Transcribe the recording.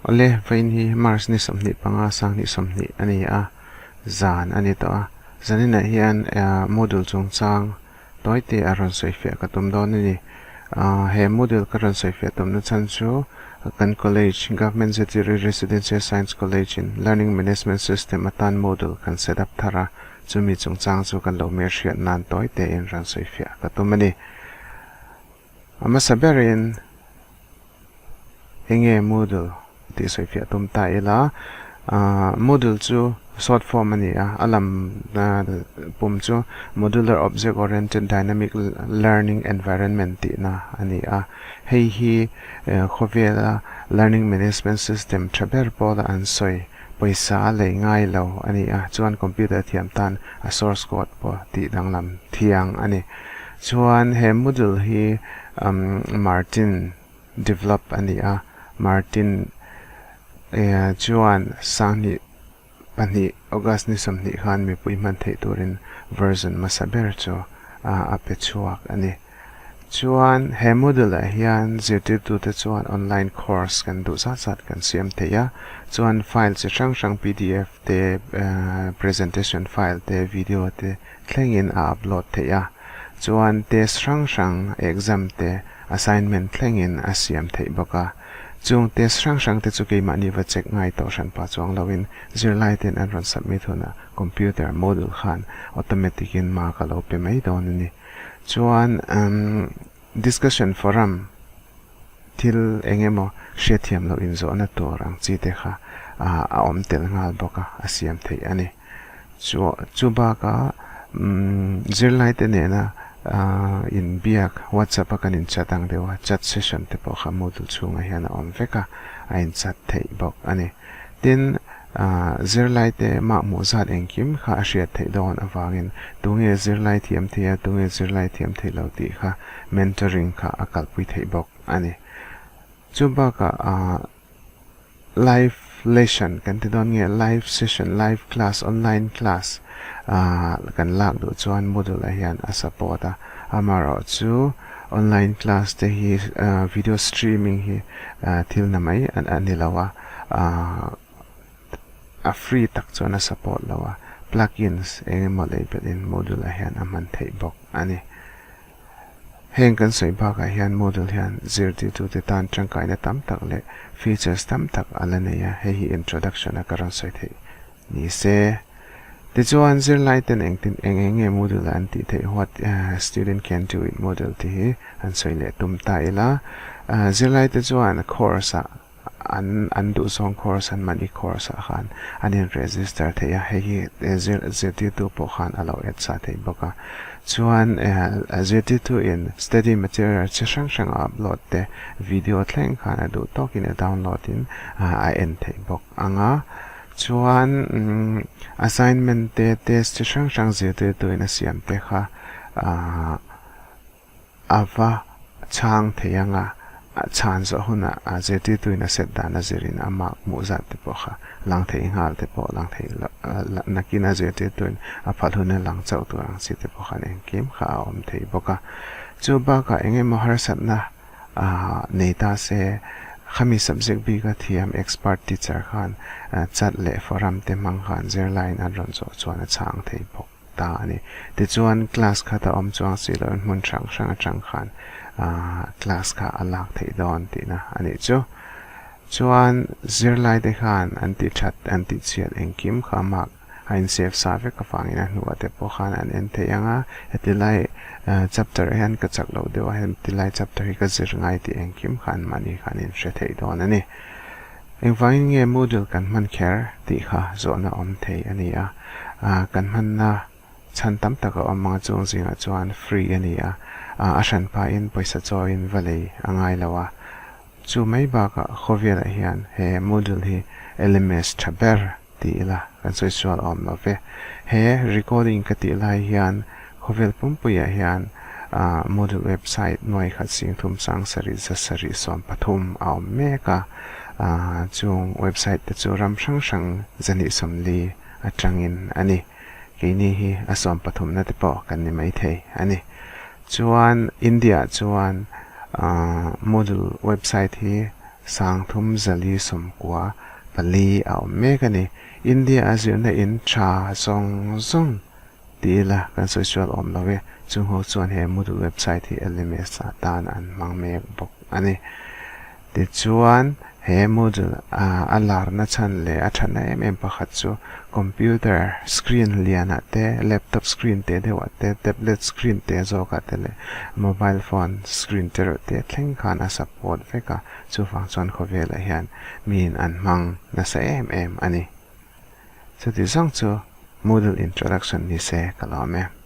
Awle, vawiin hi March ni 25 2020 a ni a, zan a ni tawh a. Zaninah hian Moodle chungchang tawite a rawn sawifiah ka tum dawn a ni. He Moodle ka rawn sawifiah tumna chhan chu kan college, Government Zirtirui Residential Science College in Learning Management System atan Moodle kan set up thar a, chumi chungchang chu kan lo hmelhriat nan tawite in rawn sawifiah ka tum a ni. A hmasa berin enge Moodle tih sawifiah tum ta ila, Moodle chu short form a ni a, a lam pum chu Modular Object Oriented Dynamic Learning Environment tihna a ni a. Hei hi khawvela learning management system tha ber pawla an sawi pawisa a lei ngai lo a ni a, chuan computer thiam tan a source code pawh tih danglam thiang a ni. Chuan he Moodle hi Martin develop a ni a, Martin chuan 2002 August ni 20 khan mipui hman theih turin version hmasa ber chu a pe chhuak a ni. Chuan he Moodle ah hian zirtirtute chuan online course kan duh zat zat kan siam thei a, chuan file chi hrang hrang pdf te, presentation file te, video te thlengin a upload theih a, chuan test hrang hrang, exam te, assignment thlengin a siam theih bawk a. Chung test hrang hrang te chu keimahni va check ngai tawh hran pah chuang loin zirlai ten an rawn submit hunah computer module khan automatic in mark a lo pe mai dawn a ni. Chuan discussion forum thil eng emaw hriatthiam loh inzawhna tur ang chi te kha a awm tel nghal bawk a, a siam theih a ni. Chu chu bakah zirlai te nena inbiak WhatsApp a kan in chat ang deuh a, chat session te pawh kha Moodle chhungah hian a awm vek a, a in chat theih bawk a ni. Tin, zirlai te mah hmuh zat engkim kha a hriat theih dawn avangin tunge zirlai thiam thei a, tunge zirlai thiam thei lo tih kha mentoring kha a kalpui theih bawk a ni. Chu bakah live lesson kan ti dawn nge live session, live class, online class kan lak duh chuan Moodle ah hian a support a, amaherawh chu online class te hi video streaming hi thil na mai a ni lo a, a free tak chuan a support lo a, plugins eng emaw lei belhin Moodle ah hian a hman theih bawk a ni. Heng kan sawi bakah hian Moodle hian zirtirtute tan tangkaina tam tak leh features tam tak a la nei a, hei hi introduction a ka rawn sawi theih ni se. Tichuan, zirlai ten engtin eng eng nge Moodle a an tih theih what student can do with Moodle tih hi han sawi leh tum ta ila. Zirlai te chuan course ah an an duhzawng course an mahni course ah khan an in register theih a, hei hi zir zirtirtu pawh khan a lo add sa thei bawk a. Chuan zirtirtu in study material chi hrang hrang a upload te video thleng khan a duh tawkin a download in a en theih bawk ang a. Chuan assignment te test chi hrang hrang zirtirtu in a siam te kha ahh A va chhang thei ang a, a chhan zawh hunah a zirtirtuin a set dan a zirin a mark hmuh zat te pawh kha lang thei nghal te pawh lang thei loh nakin a zirtirtuin a phalh hun a lang chauh tur ang chi te pawh khan engkim kha a awm thei bawk a. Chu bakah eng emaw harsatna nei ta se khami subject bika thiam expert teacher khan chat leh forum te hmang khan zirlaiin an rawn zawh chuan a chhang thei bawk. ta a ni. Tichuan class kha ta awm chuang si loin hmun hrang hrang atang khan class kha a lak theih dawn tihna a nih chu. Chuan zirlai te khan an tih that an tih chhiat engkim kha mark a in save sa vek avangin a hnuah te pawh khan an en thei ang a, heti lai chapter ah hian ka chak loh deuh a, heti lai chapter hi ka zir ngai tih engkim kha an mahni khan in hre theih dawn a ni. Engvangin nge Moodle kan hman kher tih kha zawhna awm thei a ni a, kan hmanna chhan tam tak a awm ang a, chung zingah chuan free a ni a, a hran pahin pawisa chawiin va lei a ngai lo a, chu mai bakah khawvelah hian he Moodle hi LMS tha ber ti ila kan sawi sual awm lo ve. He recording ka tih lai hian khawvel pumpuiah hian Moodle website nuai khat sing thum sang sarih za sarih 13 a awm mek a, chung website te chu ram hrang hrang zahnih 40 atangin a ni. Keini hi a 13na te pawh kan ni maithei a ni. Chuan India chuan Moodle website hi. 3494 a awm mek a ni. India a zirna in tha zawng zawng ti ila kan sawi sual awm lo e. Chung ho chuan he Moodle website hi LMS atan an hmang mek bawk a ni. Tichuan, he Moodle a larna chhan leh a thatna em em pakhat chu computer screen lianah te, laptop screen te deuhah te, tablet screen te zawkah te leh mobile phone screen te reuh te thleng khan a support vek a, chuvang chuan khawvelah hian miin an hmang nasa em em a ni. Chuti zawng chu Moodle introduction ni se ka lawm e.